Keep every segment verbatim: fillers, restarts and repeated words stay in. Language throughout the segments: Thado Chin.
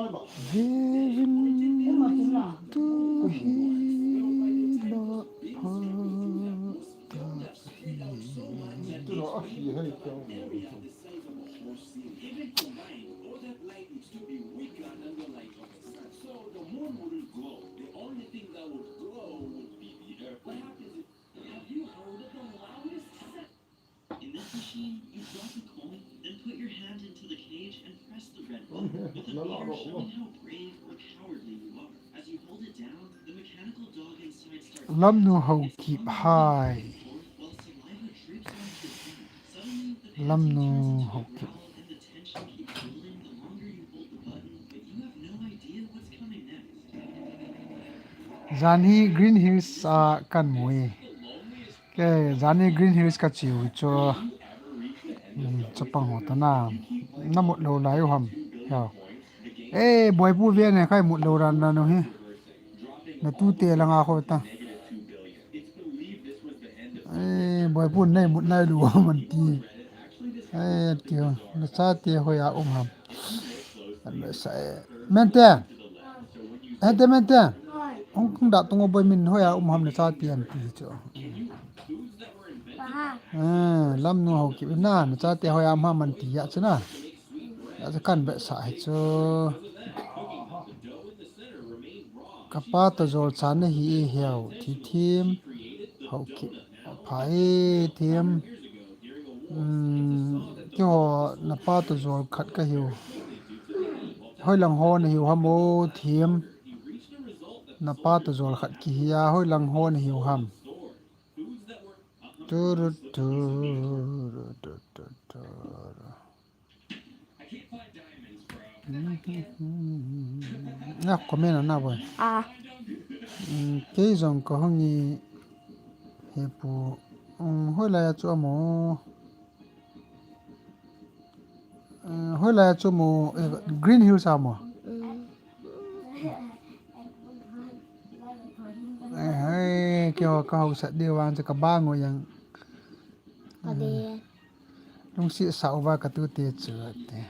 Vevin tu hi la pha ta hi. In this machine, you drop a coin, then put your hand into the cage and press the red button. With a meter showing how brave or cowardly you are. As you hold it down, the mechanical dog inside starts Lamnu Haokip hai. While saliva drips onto the pad. Suddenly, the panty turns into a growl and the tension keeps building the longer you hold the button, but you have no idea what's coming next. Jani Green Hills a kan mui. Ke, jani Green Hills ka chiu cho. Hmm, chapang ho ta na. Na mut lou lai u ham. Yo. Eh, boipu ve ne khai mut lou ran na no hi. Na tu te la nga kho ta. Eh, boipu nei mut nai lu man ti. Eh, ti ho. Na cha te ho ya um ham. An sa eh. Mente. Ente mente. Hung kung da tung boi min ho ya um ham na cha te an ti cho. Aha. Eh, Lamnu Haokip na, na cha te ho ya ma man ti ya chuna. Ya cha kan be sa hi chu. Ka pa to jol cha na hi e heo, thi thim. Haokip. Pha e thim. Um, keiho na pa to jol khat ka hiu. Hoi lang ho na hiu ham o thim. Na pa to jol khat ki hi a, hoi lang ho na hiu ham. Turu, turu, tu, tu, turu. Na comment na boy. Ah. Mm, kei jong ka hung e hepu. Mm, hoi lai a chu amo. Mm, hoi lai a chu mo, eh, Green Hills amo. Mm. Eh, hai, keiho ka hausat diu vang chu ka bang u jeng. Ka de. Lungset sa uva ka tute chu ati.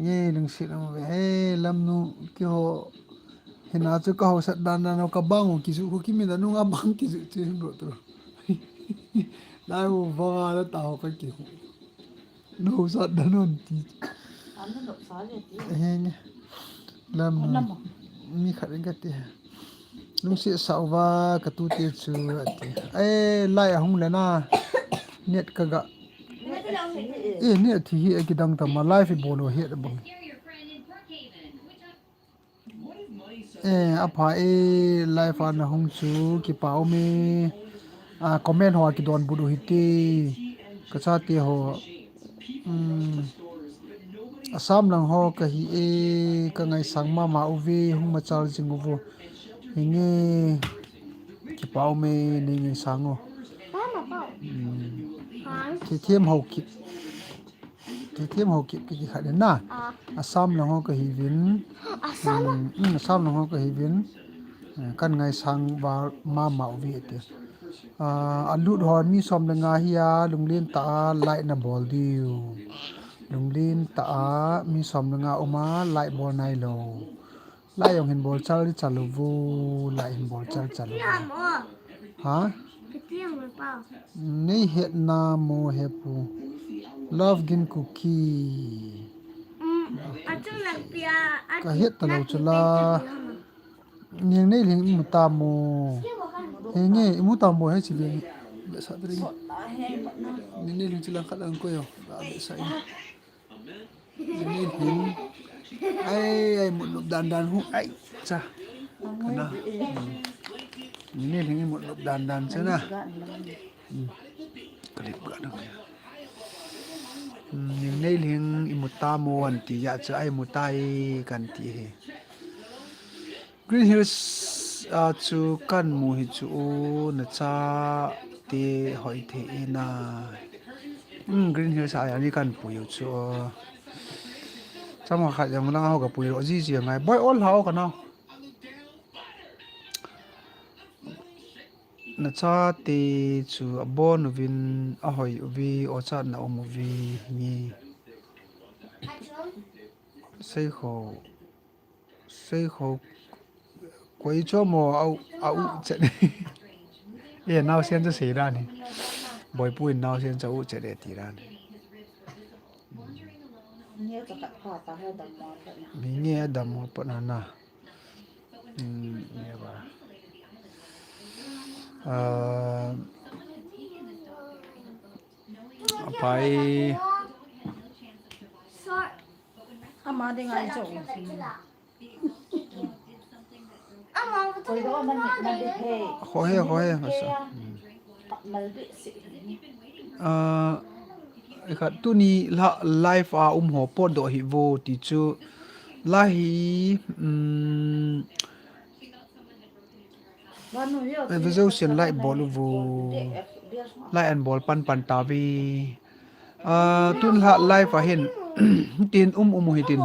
Nge lungset um uve. He Lamnu keiho. Hina chu ka hausat dan dan ka bang u kiju khu kimi da nunga bang kiju chu hin ro tu. Lai u vanga la ta ho ka ki khu. No sat dan un ti. An no sa le ti. He nge. Lamnu. Lam. Mi khat in ka ti. Lungset sa uva ka tute chu ati. Eh, lai ahung le na. Net ka ga. Eh, net thi hi a kidang ta ma live bol u hi a bang. Eh, apha e live a na hung chu kipa um e. Ah, comment ho a kidonbut u hite. Ka chate ho. Um, Assam lang ho ka hi e, ka ngaisang mama uve, hung machal jing uvo. Hinge, kipa um e, nei ngaisang u. Mama, pa. Um, Thithem Haokip. Thithem Haokip ki khat na. Ah. Assam lang ho ka hiuvin. Assam? Um, um, Assam lang ho ka hiuvin. Eh, kan ngaisang val mama uve te. Ah, alut ho mi som le nga hi a, lunglen tah a like na bol diu. Lunglen tah a mi som le nga um a, like bol nai lou. Like jong hin bol chal di chal uvo, like hin bol chal chal uvo. Ha? Nei het na mo hepu. Love gin kuki. Ka het ta lou chu la. Ning nei ling imu ta mo. He nge, imu ta mo he chi ling. Be sa dre. Ning nei ling chi lang khat ang ko yo. Ba be sa i. Ning nei ling. Ai, ai, mut nop dan dan hu. Ai, cha. Kana. Ning nei ling mut nop dan dan cha na. Hmm. Kalip ga na kaya. Hmm, ning nei ling imu ta mo an ti ya cha ai mu ta i kan ti he. Green Hills a chu kan mu hi chu u na chate hoi thei e na. Um, Green Hills a yani kan pui u chu. Chama khat jong lang ho ka pui u ji ji ngai. Boy all hao ka na. Na chate chu abon uvin ahoi uve o chat na um uve ni. Sei kho. Sei kho, koi cho mo, au, au chet. E, naosen cha sei dan hi. Boipu in naosen cha u chet e ti dan hi. Nge cha khat pha ta he dam mo pa na. Mi nge dam mo pa na na. Hmm, nge ba. Ah, apai. Ama ding ai cho. Khohe, khohe, khohe. Ah, khat tuni la live a um ho potdoh hih vo ti chu la hi, um, Ve jousen like bol uvo. Like an bol pan pan tauve. Ah, tun la live a hin tin um um u hitin.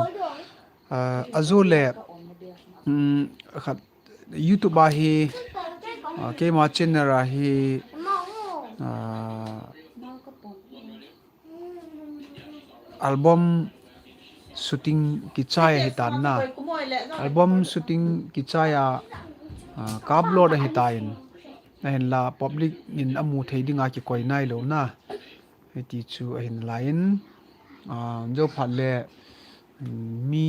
Ah, ajole, um, khat YouTube a hi, ah, keima channel a hi, ah, album shooting kichai ahi tan na. Album shooting kichai a, ah, ka upload ahi tan. Ahinla public in amu thei dinga kikoi nailou na. Hiti chu ahin lai in, ah, jou phat le, um, mi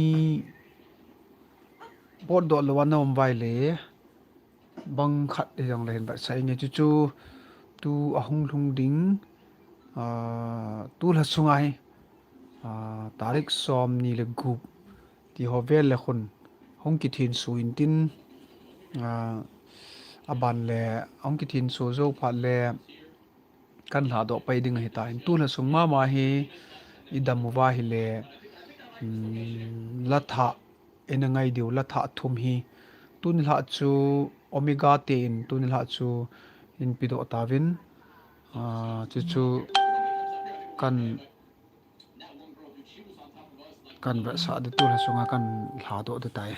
potdoh lou ana um vai le, bang khat hijongle hin vetsah inge chu chu tu ahung lhung ding, ah, tu lha sunga hi, ah, tarik som ni le gup ti ho vel le khun hung kithin su intin, ah, aban le hung kithin su jou phat le kan lhadoh pai ding ahi tan. Tu lha sung mama hi i dam uva ahile, um, la thah, ina ngai diu la thah thum hi. Tuni lha chu Omega te in, tuni lha chu in pedoh tauvin. Ah, chu chu kan, kan vetsah di, tu lha sunga kan lhadoh di tai.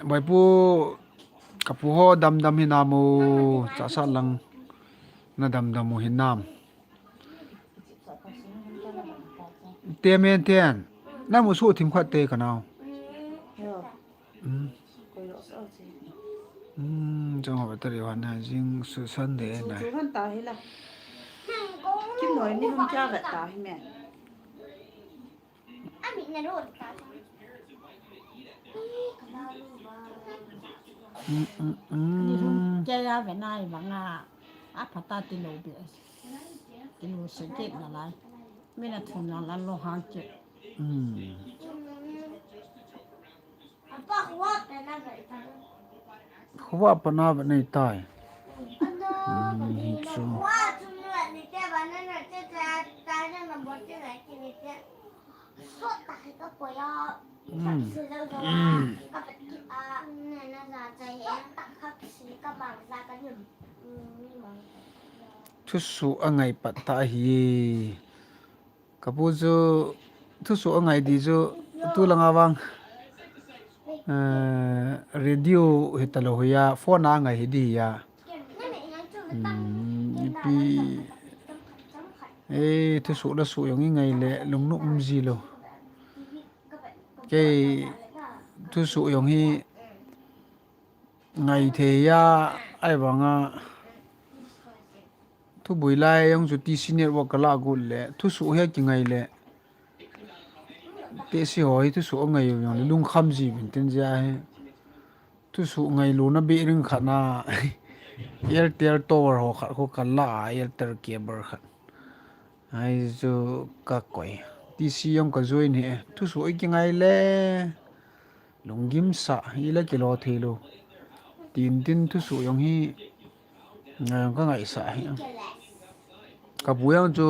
Boipu, kapu ho damdam hinam o, chahsah lang na damdam u hinam. Te men ten. Na mu su thim khat te ka nau. Hmm. Hmm, chang ho battery ho na jing su Sunday na. Su han ta hi la. Kim noi ni hum cha vet ta hi men. Hmm, hmm, hmm. Ni hum cha ya ve nai banga. A pha ta ti lo be. Ti lo se ke na lai. Mina thun na la lo ha ke. Hmm. Khuva pana ba nei tai. Hmm, hi chu. Hmm. Thusuh angai pat ta hi. Kapu chu thusuh angai di chu tu langa vang, eh, radio hi ta lo hi a, phone a ngai hi di hi a. Hmm, ipi, eh, thusuh la suh jong i ngai le lungnop um ji lo. Kei thusuh jong hi ngai thei a, ahivanga thubui lai jong chu T C network ka la got le, thusuh hi kingai le. Te si ho hi thusuh angai u jong le lungkham ji uvin tin jia hi. Thusuh ngailu na be ring khat na Airtel tower ho khat kho ka la a, Airtel cable khat. Ai chu ka koi. T C jong ka join hi. Thusuh i kingai le. Lunggim sah hi la kilo thei lo. Tin tin thusuh jong hi. Ngai jong ka ngaisah hi. Kapu jong chu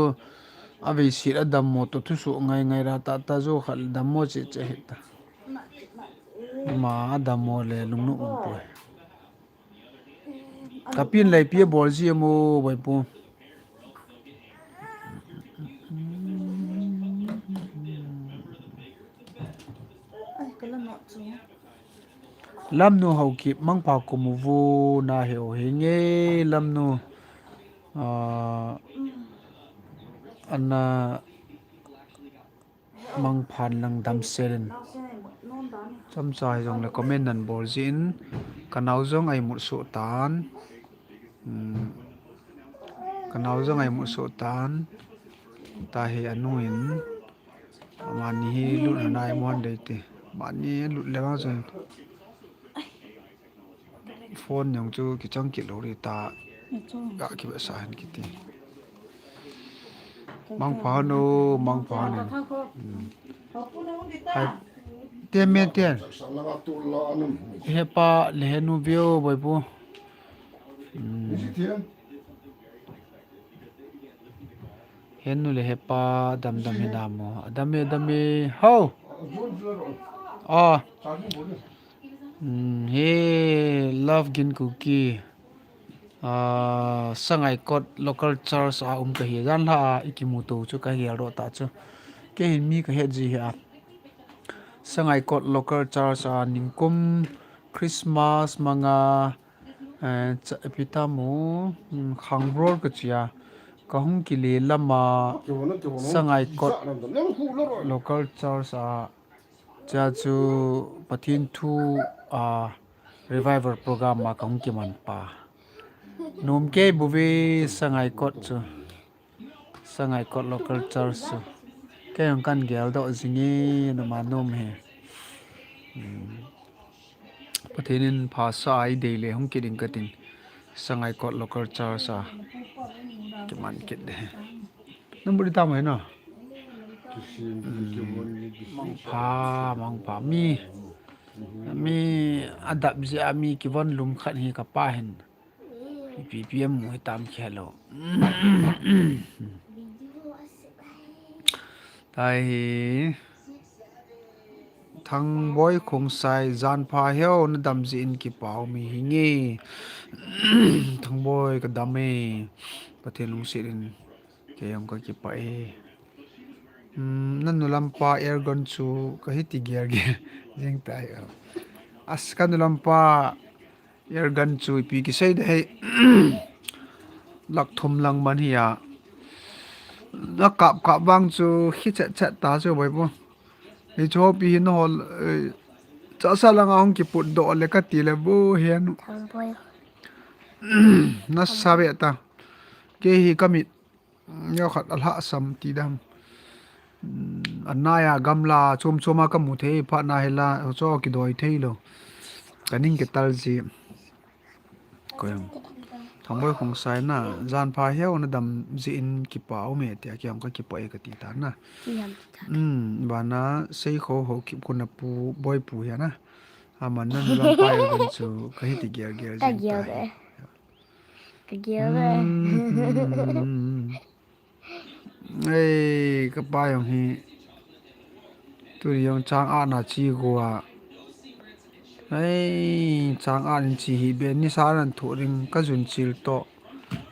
aveiset a dammo to thusuh ngai ngai ra ta ta jo khat dammo che che hi ta. Ama adammo le lungnop um poi. Kapin leipi abol ji amo boipu. Lamnu Haokip, mangpha kum uvo, nahe o hinge, Lamnu. Ah, ana mangphan lang damsel in. Chomcha hijongle comment nan bol jin, kanao jong aimut soh tan. Hmm. Kanao jong aimut soh tan. Tahi anu in. Amani hi lut na nai mo han dei te. Amani lut le vang chun. Phone jong chu kichang kit lou ri ta. Ga kivetsah hen kiti. Mangpha nu, mangpha nu. Hmm. Hai. Ten men ten. Hepa le henu veu boi pu. Hmm. Henu le hepa damdam hinam o. Adame, adame. Ho. Ah. Hmm, he Love Gin Kuki. Ah, Sangaikot local church a um kahi. Jan la a ikimuto chu kahi aro ta chu. Kei hin mi kahet ji hi a. Sangaikot local church a ningkum Christmas manga, eh, cha-, ipi tam u, hmm, Khangrol kachi a. Kahung kile lama Sangaikot local church a. Cha chu Pathen thu a revival program a kahung kiman pa. Nom kei bou ve Sangaikot chu. Sangaikot local church chu. Kei jong kan geldoh jing e, noma nom e. Hmm. Pathen in phasah a eidei le hung kit ding katin. Sangaikot local church a. Kiman kit de. Number di tamo hina. Hmm. Mangpha, mangpha. Mi, mi adap jeh a mi kivon lum khat hi kapa hin. Ipi ipi amu hitam kihelo. Tahi. Thangboi Khongsai, jan pha heo, nadam jeh in kipa ume hinge. Thangboi kadam e. Pathen lungset in kei jong kakipah e. Hmm, nanu lampa airgun chu kahi ti gel gel jing tai. As kanu lampa airgun chu ipi kisei de hei. Lakh thum lang man hi a. Nakap kap vang chu khi chet chet ta chu boi pu. Hichu hopi hi nahol, eh, chasa langa hung kiput doh le kati le bu hian. Thangboi. Nasa ve ta. Kei hi kamit. Neo khat alhasam ti dam. Hmm, anai a gamla chom chom a kamu thei phat na hila, cho kidoi thei lou. Kaning kital ji. Koyang. Thangboi Khongsai na, jan pha heo nadam jeh in kipa ume tia kei jong kakipah e kati ta na. Kei jong kipah. Hmm, bana Seikho Haokip khu napu boi pu hia na. Aman nanu lampa airgun chu kahi ti gel gel jing tai. Kagel e. Hmm. Ei, kapa jong hi. Tuni jong chang-at na chi gua. Ei, chang-at in chi hi be nisa nan thu ring kajun chil to.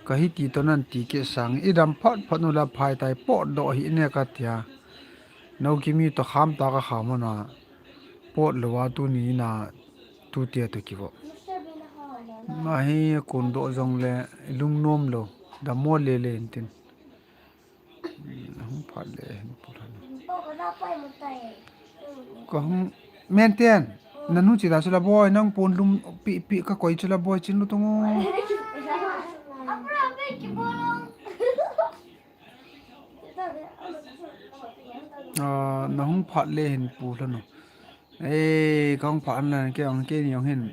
Kahi ti to nan ti kit sang. Idam phat phat nu la phai tai potdoh hih ne katia. Nokimi to kham ta kakham na. Pot lou a tuni na tutia to kivo. Mahi kondoh jongle lungnom lou. Damo lele intin. Hung phat le hin pu lhon. Kahung maintain. Nanu chi da chula boi, nang pon lum pi pi kakoi chula boi chin lu tung. Ah, nahung phat le hin pu lhon. Ei, kahung phat an lan kei ang kei ni ang hin.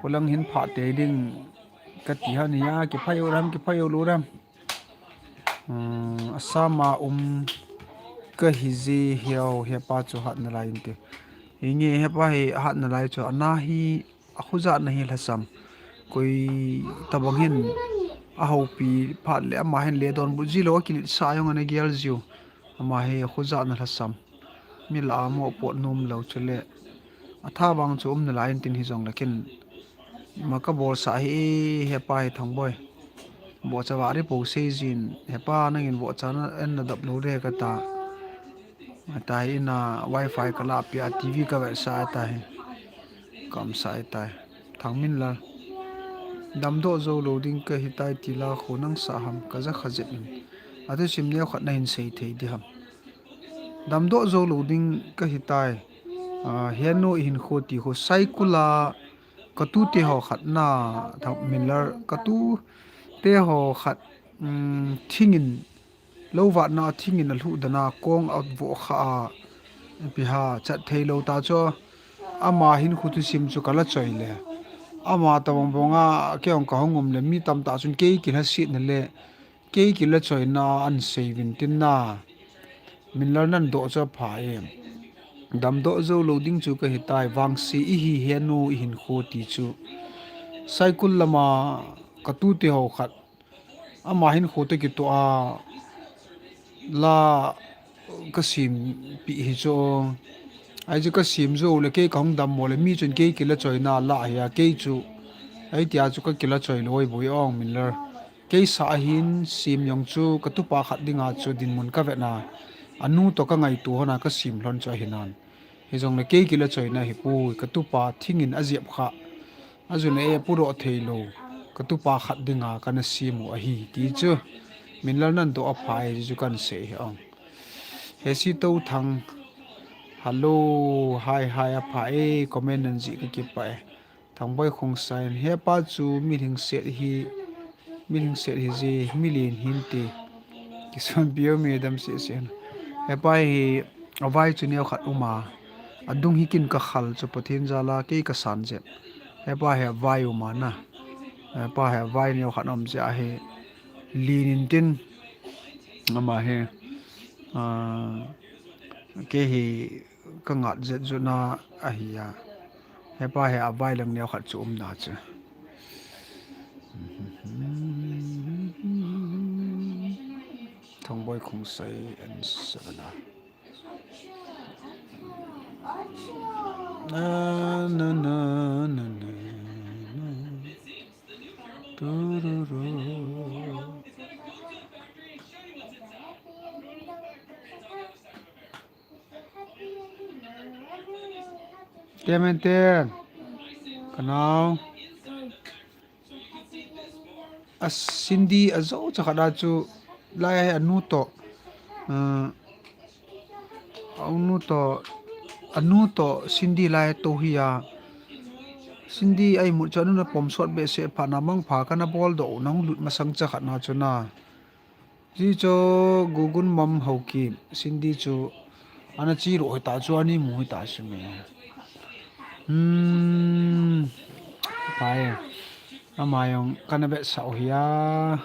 Pulang hin phat te ding kati ha ni a, kiphai u ram, kiphai u lu ram. Hmm, Assam a um kahi ji hiau hepa chu hat nalai inte. Hinge hepa hi hat nalai chu ana hi akhujat na hi lhasam. Koi tabang hin ahopi phat le ama hin le donbut ji lou akilit sa jong ana gel jiu. Ama hi akhujat na lhasam. Mi la a mo pot nom lou chule. Atha vang chu um nalai intin hijongle kin. Maka bolsa hi hepa hi Thangboi. Bocha vari po sei jin hepa nangin bocha na en na dap lou de kata. Tahi ina wifi kala pia TV kavesa tahi. Kamsai tai. Thangminlal. Damdoh jou lou ding kahi tai ti la kho nang sa ham ka ja kha jep in. Athusim neo khat na hin sei thei di ham. Damdoh jou lou ding kahi tai. Ah, henu i hin kho ti kho Saikul a ka tute ho khat na Thangminlal ka tute ho khat, um, thingin Lou vatna a thingin a lhuh dan a kong a voh kha a, ipi ham, chat thei lou ta chu. Ama hin kho thusim chu ka la choi le. Ama tabang bang a kei jong ka hung um le mi tamtah chun kei kilhasetna le kei kilachoina an sei uvin tin na. Minlal nan doh chu apha e. Damdoh jou lou ding chu kahi tai, vangse ihi henu i hin kho ti chu. Saikul lama ka tute ho khat Ama hin kho toh kitoh a la ka sem pi hi chu. Ahi chu ka sem jou le kei ka hung dammo le mi chun kei kilachoina la hi a kei chu. Ahi tia chu ka kilachoi lou boi ong Minlal. Kei sa ahin sem jong chu ka tupa khat dinga chu dinmun ka vetna. Anu toh ka ngaito hon a ka sem lhon chu ahi nan. Hijongle kei kilachoina hi poi, ka tupa thingin a jep kha. Ajun a e pudoh thei lou, ka tupa khat dinga kana sem u ahi, ti chu. Minlal nan doh apha e, ti chu kan sei hi ong. Hesi Touthang, hello, hi, hi, apha e, comment nan jih ka kipah e. Thangboi Khongsai, hepa chu mi lhingset hi, mi lhingset hi ji, mi len hin ti. Kison piu mi dam sese. Hepa hi, avai chu neo khat um a. Adung hi kin ka khal chu Pathen jal a kei ka san jep. Hepa hi avai um a na. Hepa hi avai neo khat um jeh a hi len in tin. Ama hi, ah, kei hi ka ngat jet juna ahi a. Hepa hi avai lang neo khat chu um na chu. Thangboi Khongsai and Savannah. Na, na, na, na, na, na. Tururu. Ten and ten. Kanao. A Cindy a jou cha khat a chu lai a hi anu toh. Ah, a unu toh, anu toh Cindy lai toh hi a. Cindy a imut chu anu na pom sot behseh phat na mangpha kana bol doh u nahung lut masang cha khat na chu na. Ji chu Gugun Mam Haokip, Cindy chu ana chi ro hita chu ani mu hita chu me. Hmm. Pai. Ama jong kana vetsah u hi a.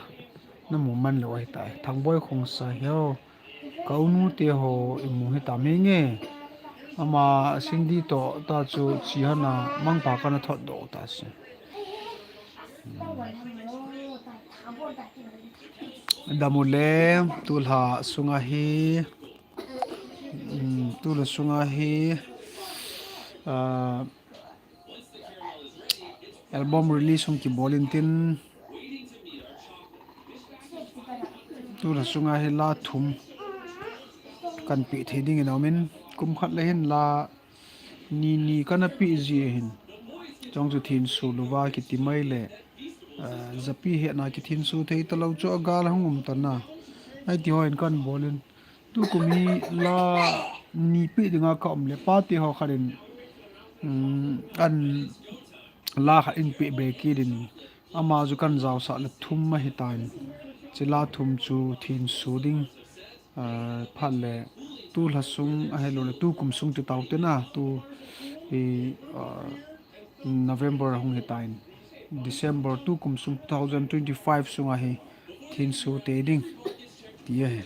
Na mu man lou hita. Thangboi Khongsai ho. Ka unu te ho i mu hita me nge. Ama Cindy toh ta chu chi hana mangpha kana thot doh ta si. Dam u le, tulha sunga hi, um, tulha sunga hi, ah, album release hung kibol in tin, tulha sunga hi la thum kan pe thei ding in a um in, kum khat le hin la Ni, ni kana pe ji ahin. Chong chu thenso louva kiti mai le, ah, japi hena kithenso thei talou chu agal hung um tan a. Ahi ti hon kan bol in. Tukum hi la ni pe dinga ka um le pa te ho khat in, um, an la khat in pe be kit in. Ama chu kan jaosah le thum ahi tan. Chila thum chu thenso ding. Ah, phat le tulha sung ahilou le tukum sung ti tau te na tu hi, ah, November ahung hi tan. December tukum sung two thousand twenty-five sung ahi thenso te ding. Ti ahi.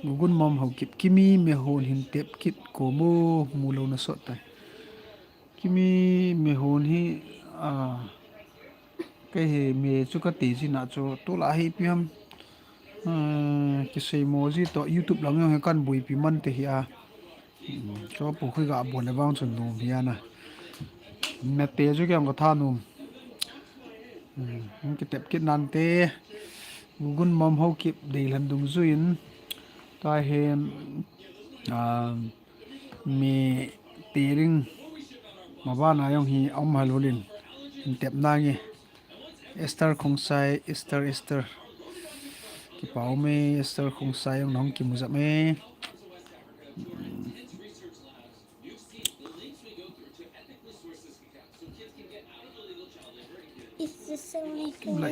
Gugun Mam Haokip kimi me hon hin tep kit ko mo mu lou na sot tai. Kimi me hon hi, ah, Kei hi me chu ka ti jin a chu tulha hi ipi ham. Ah, kisei mo ji toh YouTube lang jong hi kan buipi man te hi a. Hmm, chu pu khui ga bol le vang chu nom hi a na. Me te chu kiang ka tha nom. Hmm, kitep kit nan te. Gugun Mam Haokip dei lhan dung juin. Ta hen, ah, Me te ring. Mabana jong hi aum halulin. Intep nange. Esther Khongsai, Esther, Esther. Kipa ume, Esther Khongsai jong nahung kimu jap e. Is this a weekend?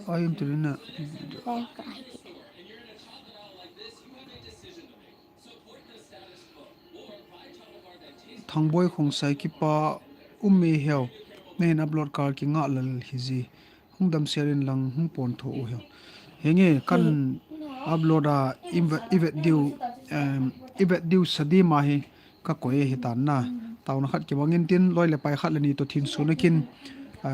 Ai, em tulina. Thangboi Khongsai kipa ume heo. Nahin upload kal kinga lal hiji. Hung damsel in lang hung pon tho u heo. Henge kan upload a ivet diu, ivet diu sadi ma hi. Ka koi e hitan na. Tauna khat kibangin tin loi le pai khat le ni to thin suna kin,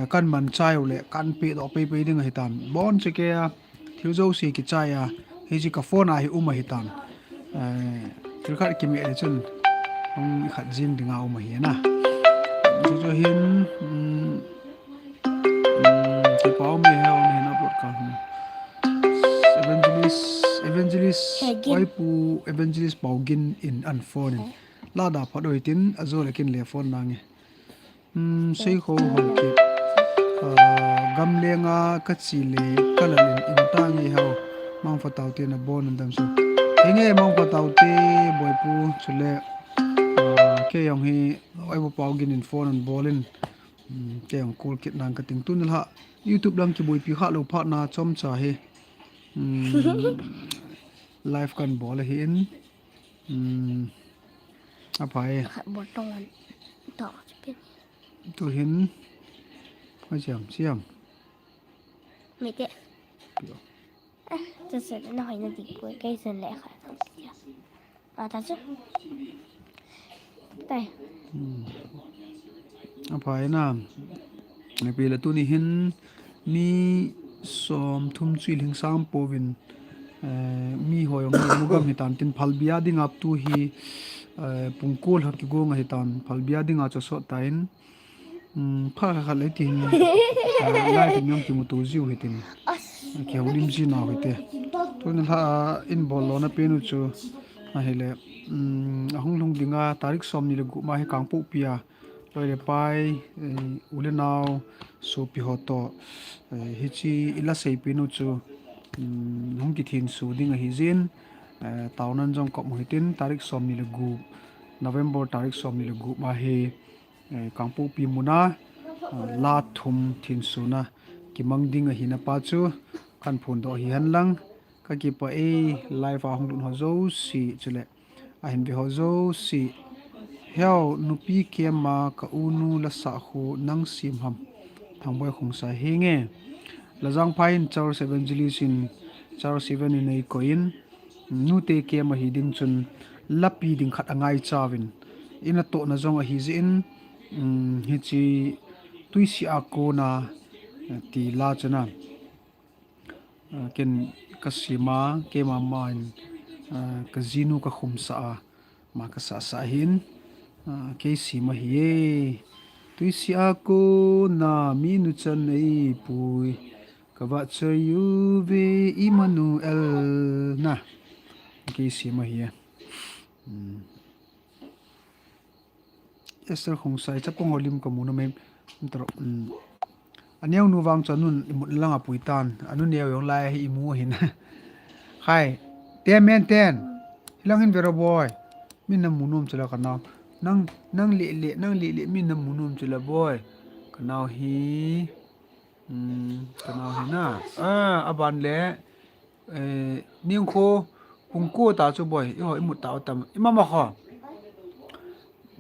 kan man chai u le kan pe doh pei pei ding ahitan. Bon che ke a thil jouse kichai a. Hichi ka phone a hi um ahitan. Thil khat kime le chun hung khat jing dinga um ahi na. Chu chu hin, kipa ume heo, nahin upload kal. Evangelist, Evangelist, Oipu Evangelist Paugin in an phone in. Lada phat oi tin, ajo le kin le phone nange. Sei kho hol ki. Gamlenga kachi le kalal in in tange hao. Mangpha taute nabon un damsel. Henge mangpha taute boipu chule. Kei jong hi Oipu Paugin in phone an bol in. Kei jong kol kit nang kating tun la. YouTube lang kiboipi kha lou phat na chomcha hi. Live kan bol ahi in. Aphai. Tu hin. Mai siam, siam. Mete. Tasa na hoi na di ko kei sen le kha. A ta chu. Tai. Aphai na. Napi la tuni hin mi som thum chu lhing sang pouvin, mi hoi jong mu gam hitan tin phalbi a dinga tu hi, pungkol ha kigong ahitan phalbi a dinga chu sot tain. Pha kha kha le tin. Lai tin jong kimuto jiu hitin. Kihoulim ji nau hite. Tuni la in bol lona penu chu. Ahile, ahung lhung dinga tarik som ni le gup ma hi Kangpokpi a. Loi le pai, u le nao, sopi ho to. Hichi ila sei penu chu. Hung kithin su ding ahi jin. Taunan jong kop mu hitin tarik som ni le gup. November tarik som ni le gup ma hi. Kangpokpi muna la thum thin suna kimang ding ahina pa chu kan phun doh hi hen lang ka kipa e live a hung lut ho jouse chule ahin ve ho jouse heo nupi kema ka unu la sa khu nang sim ham Thangboi Khongsai hi nge Lajangphai in Charles Evangelist in Charles Evan in ei koin Nute kema hi ding chun lapi ding khat angai chauvin ina tohna jong ahi jeh in hichi tuisi a kona ti la chana ken kasima kema ma in kajinu kakhumsa a ma kasasa hin kei sima hi e tuisi a kona minu chan ei pui Kavah choi uve Emmanuel na. Kei sima hi e. Esther Khongsai chapang holim kamu na me. Tro. Aneo nu vang chu anun imut langa pui tan. Anu neo jong lai hi imu hin. Khai. Ten men ten. Hilang hin vero boy. Min namu nom chula kanao. Nang nang le le nang le le min namu nom chula boy. Kanao hi. Kanao hi na. Aban le. Ningkho hung ko ta chu boy. Iho imut ta tam. Imama kho.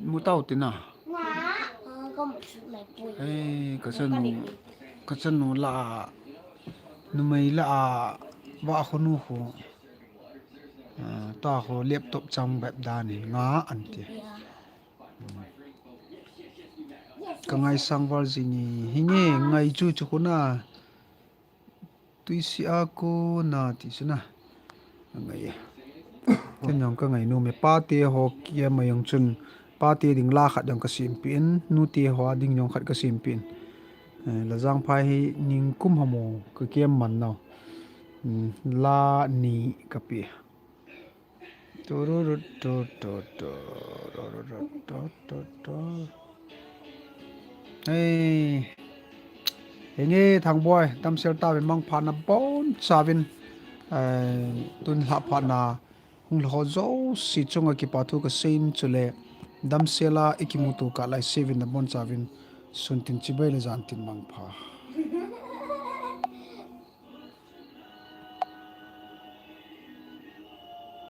Imut ta tina. Kachanu. Kachanu la. Numei la. Ba kho nu kho. Ta kho laptop chang bep dan ni nga anti. Ka ngaisang val jing e, hinge ngai chu chu kona. Tuisi a kona ti chu na. Ngai e. Ken jong ka ngai nom e pate ho kia ma jong chun. Pate ding la khat jong ka simpi in, nute ho a ding jong khat ka simpi in. Lajangphai hi ningkum hamo ka kem man nau. La ni ka pi. Tururut, tu, tu, tu, tururut, tu, tu, tu. Ei. Henge Thangboi, damsel tauvin, mangpha nabonchauvin. Eh, tun lhah phat na hung lhah ho jouse chunga kipa thu kaseiyin, chule damsel a ikimuto kah lai seuvin nabonchauvin. Sun tin chibai le jan tin mangpha.